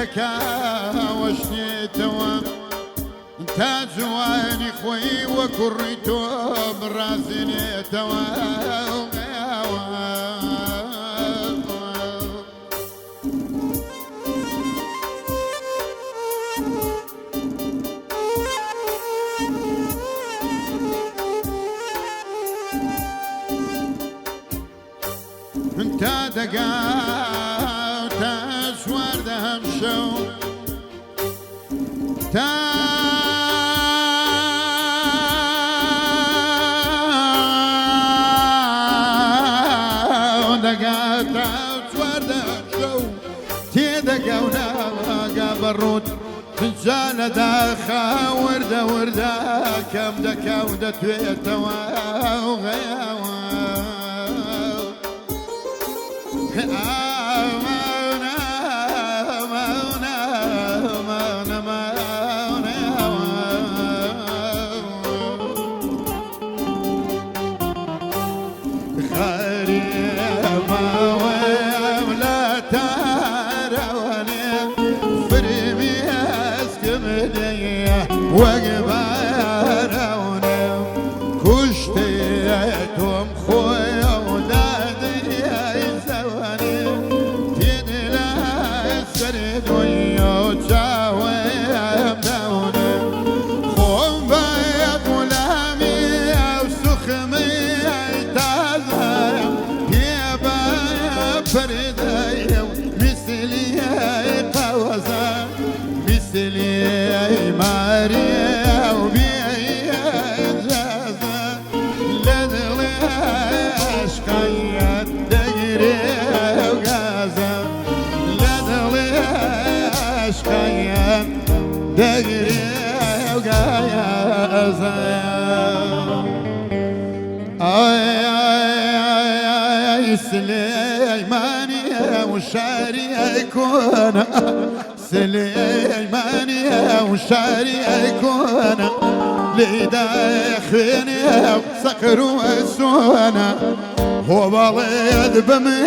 تێدەکا وەشنێتەوە تا جوانی خۆی وەکو ڕووی تۆ بڕازێنێتەوە. تا دەگا تا چواردەهەم شەو تا دەگا تا چواردەهەم شەو تێدەگا و ناگا بە ڕووت جا لە داخا وردە وردە کەم دەکا و دەتوێتەوە غەیاوە. وەگبارەونم کوشتێتۆم خۆی و دادەی زەوانێ تێن لە سەر دنیا چاوەم داونم خۆم بە غولامی ئەو سوخمی تازە پێ بە پەردەیە و میسلی قەوەزە میسلی ماریا و بێجازە لە دڵێ عشقایەت دەگرێ و گازە لە دڵێ عشقایەت دەگرێ و گازە. ئای ئای ئای سلەیمانی و شاری کۆنە سلەیمانی و شاری کۆنە لێدا خوێنێ و سەقر و ئەسۆنە هۆ بەڵێت بمێ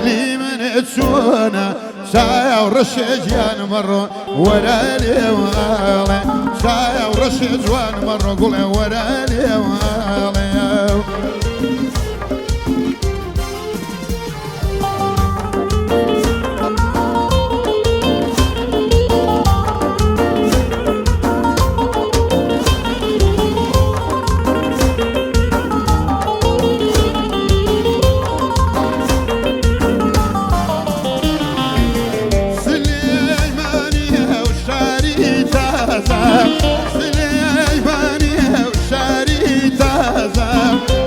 لی من چۆنە چاو ڕەشێ گیان مەڕۆ وەرە لێواڵێ چاو ڕەشێ جوان مەڕۆ گوڵێ وەرە لێواڵێ. سلەیمانیە و شاری تازە سلەیمانیە و شاری تازە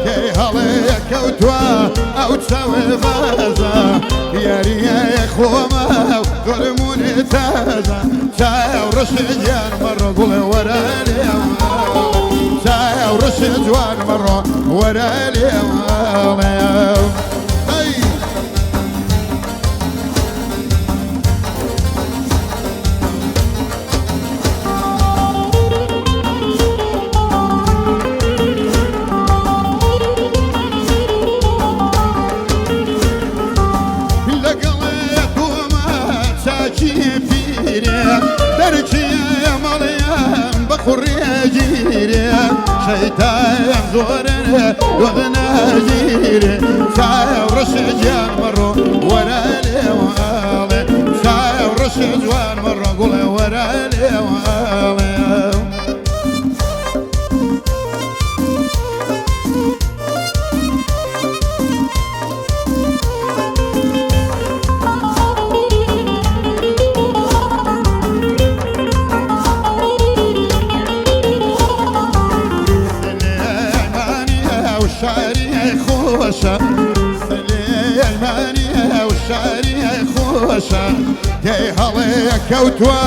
کەی هەڵەیە کەوتوە ئەو چاوێ بازە یاریە خۆمە و زۆرمونێ تازە چاو ڕەشێ گیان مەڕۆ گوڵێ وەرە لێوە چاو ڕەشێ جوان مەڕۆ وەرە لێوە. ئەی لەگەڵ تۆمە چاکی پیرێ دەرچی مەڵیان بە خوڕێ گیرێ شەیتان زۆرن دۆغ ناگیرێ چاو ڕەشێ گیان مەڕۆ وەرە لێواڵێ چاو ڕەشێ جوان مەڕۆ گوڵێ وەرە لێواڵێ. سلەیمانیە و شاری خۆشە سلەیمانیە و شاری خۆشە تێی هەڵەیە کەوتوە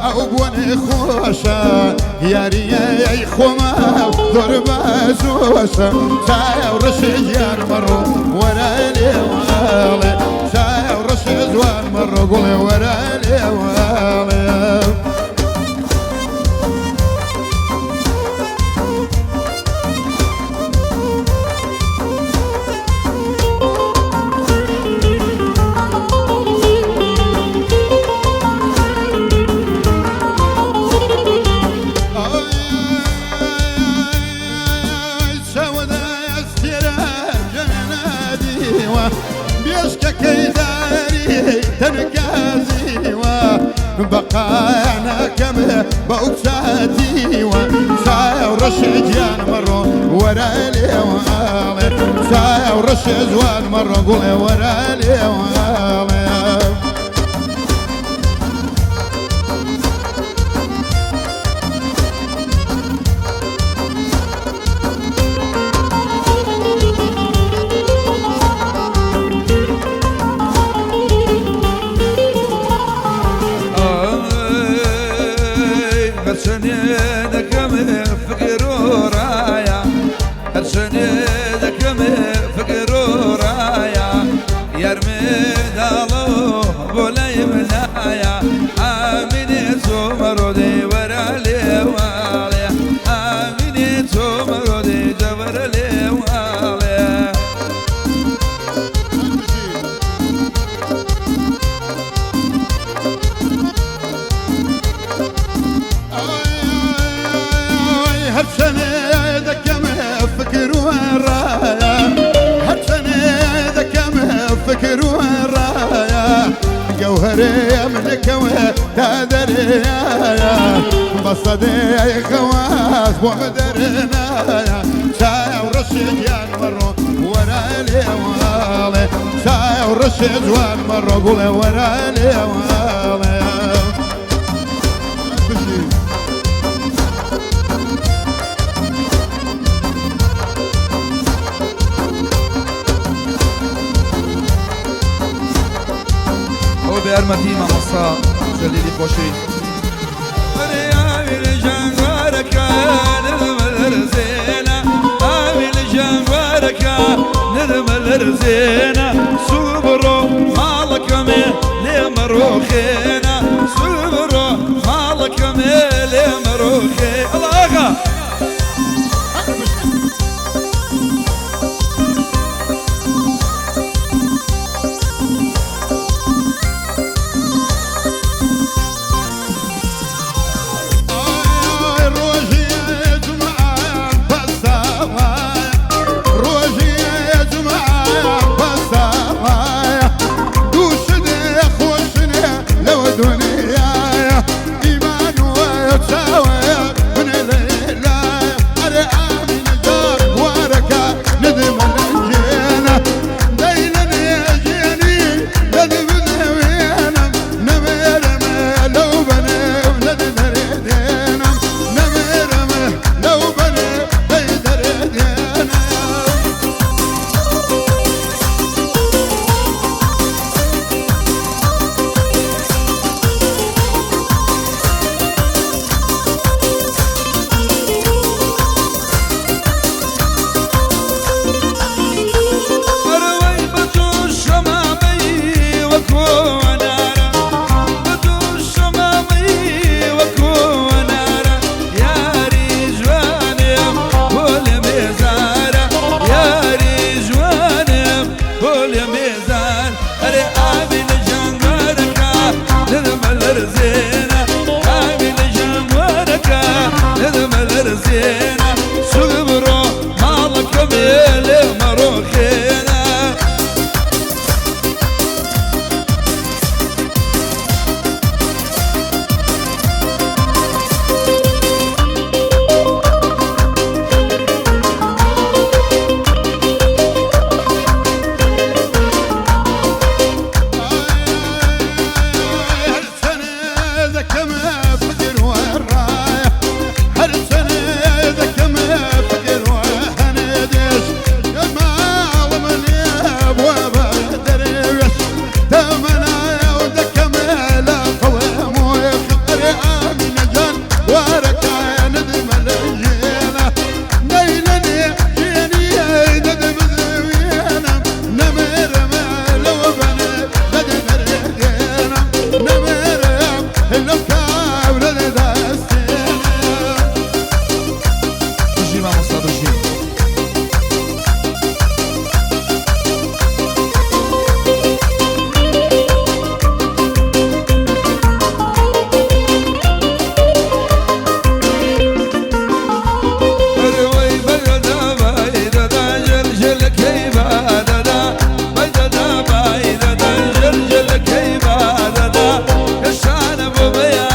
ئەو بوونێ خۆشە یاریەی خۆمە زۆر بەزۆشە چاو ڕەشێ گیان مەڕۆ وەرە لێواڵێ چاو ڕەشێ جوان مەڕۆ گوڵێ وەرە لێواڵێ. قانەکەم بەو چاتیوە ساو ڕەش گیان مەڕۆ وەرە لێوەڵێ ساو ڕەش جوان مەڕۆ گوڵێ وەرە لێوەڵێ. جوهري منك وتدريا بصدي خواس وغدرنا ساو رشد يا مرو ورا لي ساو رشد جوان مرو قول ورا لي. بە یارمەتی مامۆستا جەلیلی خۆشی نرمە سوبڕۆ ماڵەکەمێ لێ مەڕۆخێنە سوبڕۆ ماڵەکەمێ لێ مەڕۆخێ ئەڵاغا. Yeah.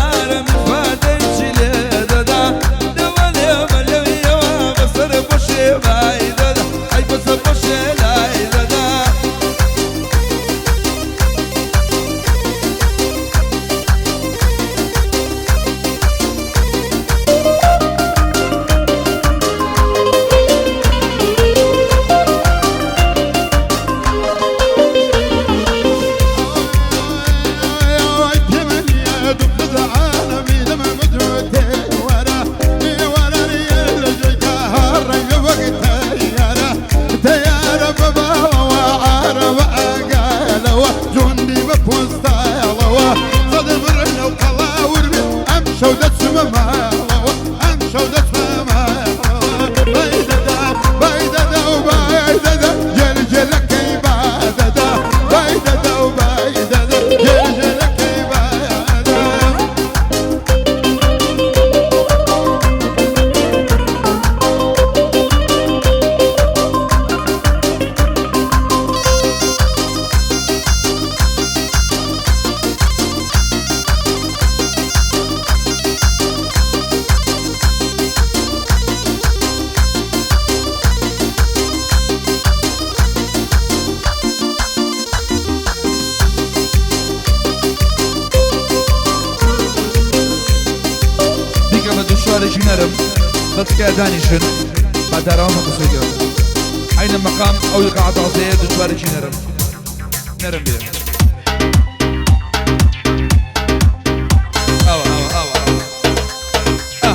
شەو دەچمە ماڵەوە، ئەم شەو دەچمە ماڵەوە. بای دەدا، بای دەدا و بای دەدا، گێل گێلەکەی با دەدا. بای دەدا و بای دەدا، گێل گێلەکەی با دەدا. بیکە بە دوشوارێکی نەرم، بە تکایە دانیشن با داراوەمە قسەی کەم. عەینە مەقام ئەو ئیقاعە تازەیە دوشوارێکی نەرم نەرم بێ. ئاوا ئاوا ئاوا ئاوا ئا.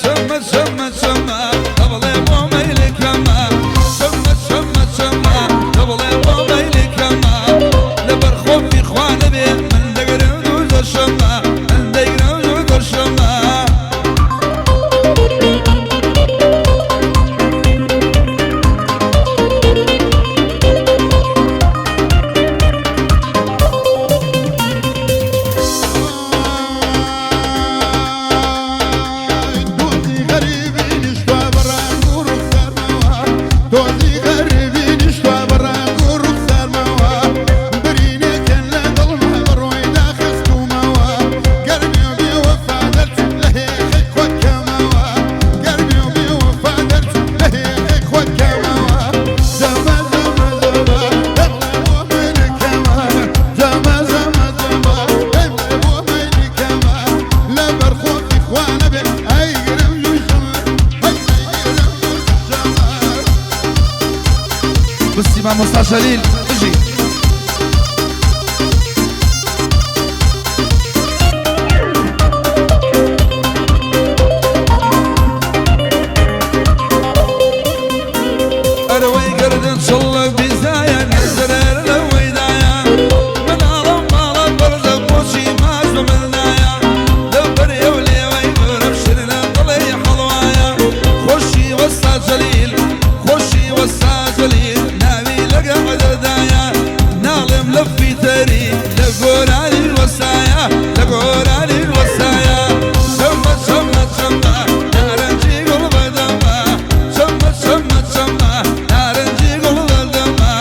سمە سمە سمە دەبڵێ بۆ مەیلەکەمە، سمە سمە سمە دەبڵێ بۆ مەیلەکەمە. لەبەر خۆفی خوا نەبێ من دەگرم دوو دەشەمە، من دەگرم دوو دەشەمە. دۆزی غەریبی نیشتوە بە ڕەنگ و ڕوخسارمەوە، دۆزی غەریبی نیشتوە بە ڕەنگ و ڕوخسارمەوە. برینێکن لە دڵمە بەڕۆی داخستومەوە، گەرمی و بێوەفا دەرچوو لە هێخەی خۆت کەمەوە، گەرمی و بێوەفا دەرچوو لە هێخەی خۆت کەمەوە. زەمە زەمە زەمە دەبڵێ بۆ مەیلەکەمە، زەمە زەمە زەمە دەبڵێ بۆ مەیلەکەمە. لەبەر خۆفی خوا نەبێ ئەیگرم دوو شەمە، هەی ئەیگرم دوو شەمە. بسی مامۆستا جەلیل بژی. ئەرەوەی گردن چڵ بیزایە نەزرەر لەوەیدایە، مناڵم ماڵە بەرزە بۆچی ماچ بە مندایە. لەبەر ئەو لێوەی مرم شرنە دڵی حەڵوایە. خۆشی وەستا جەلیل، خۆشی وەستا جەلیل، ناوی لەگە عەدەدایە. ناڵێم لە فیتەری لە گۆرانی وەسایە، لە گۆرانی وەسایە. چەمە چەمە چەمە نارنجی گوڵ بەدەمە، چەمە چەمە چەمە نارنجی گوڵ بەدەمە.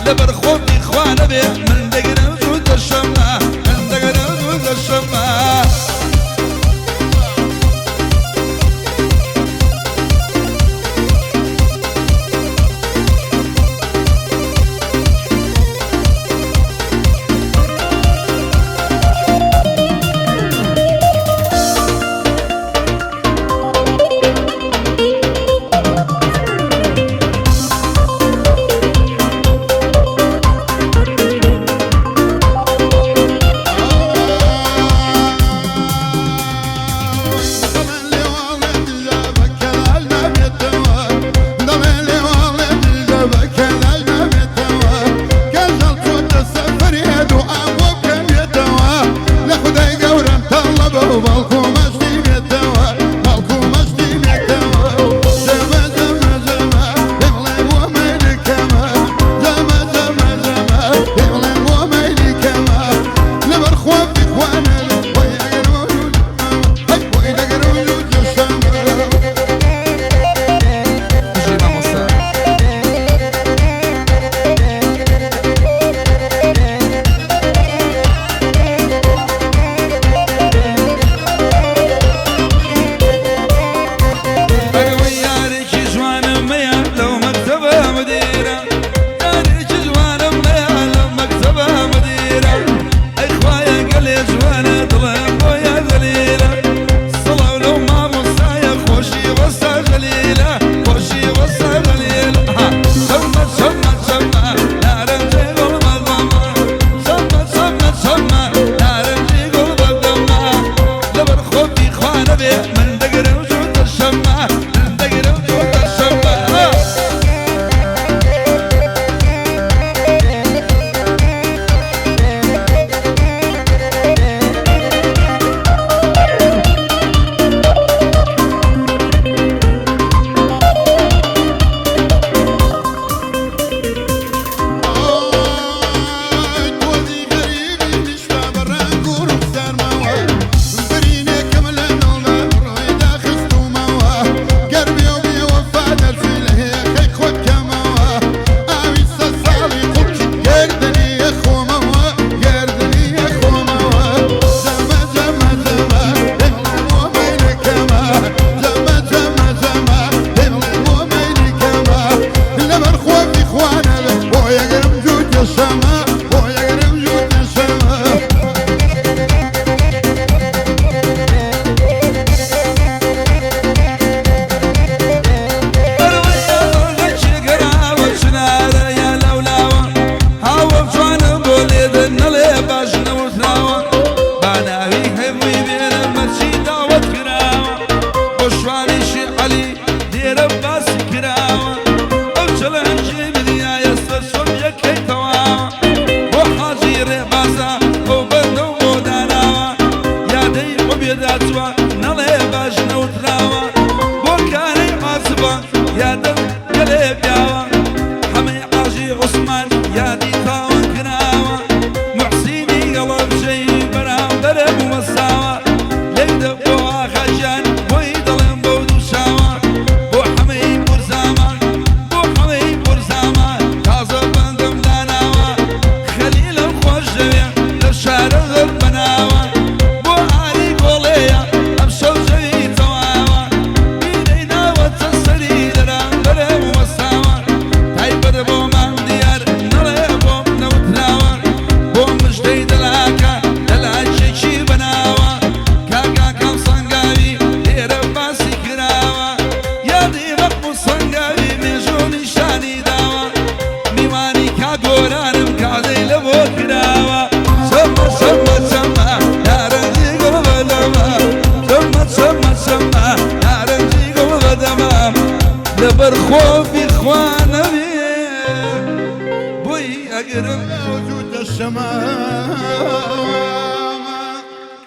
لەبەر خۆفی خوا نەبێ من دەگرم زوو دەشەمە، من دەگرم زوو دەشەمە. ماڵی تاوان کراوە موحسینی گەڵەبجەی بەرامبەرم وەستاوە لێکدە بۆ ئاغا گیان بۆی دەڵێم بەو دوو چاوە بۆ حەمەی پورزامان بۆ حەمەی پورزامان تازە بەندم داناوە خەلیلم خۆش دەوێ لە شارە زۆر بەناوە بۆ ئاری گۆڵێیە ئەمشەو جەوی تەواوە بیرەی ناوەتە سەری دەرامبەرم وەستاوە تایبەت بۆ مام دیار نەڵێ بۆم نەوتراوە بۆ مژدەی دەلاکە دەلاکێکی بەناوە کاکاکام سەنگاوی لێرە باسی کراوە یادی مەحموود سەنگاوی مێژوو نیشانی داوە میوانی کاک گۆرانم کادەی لە بۆ کراوە چەمە چەمە چەمە نارنجی گوڵ بەدەمە چەمە چەمە چەمە نارنجی گوڵ بەدەمە لەبەر خۆفی خوا نەبێ بۆی ئەگرم وجود السماء.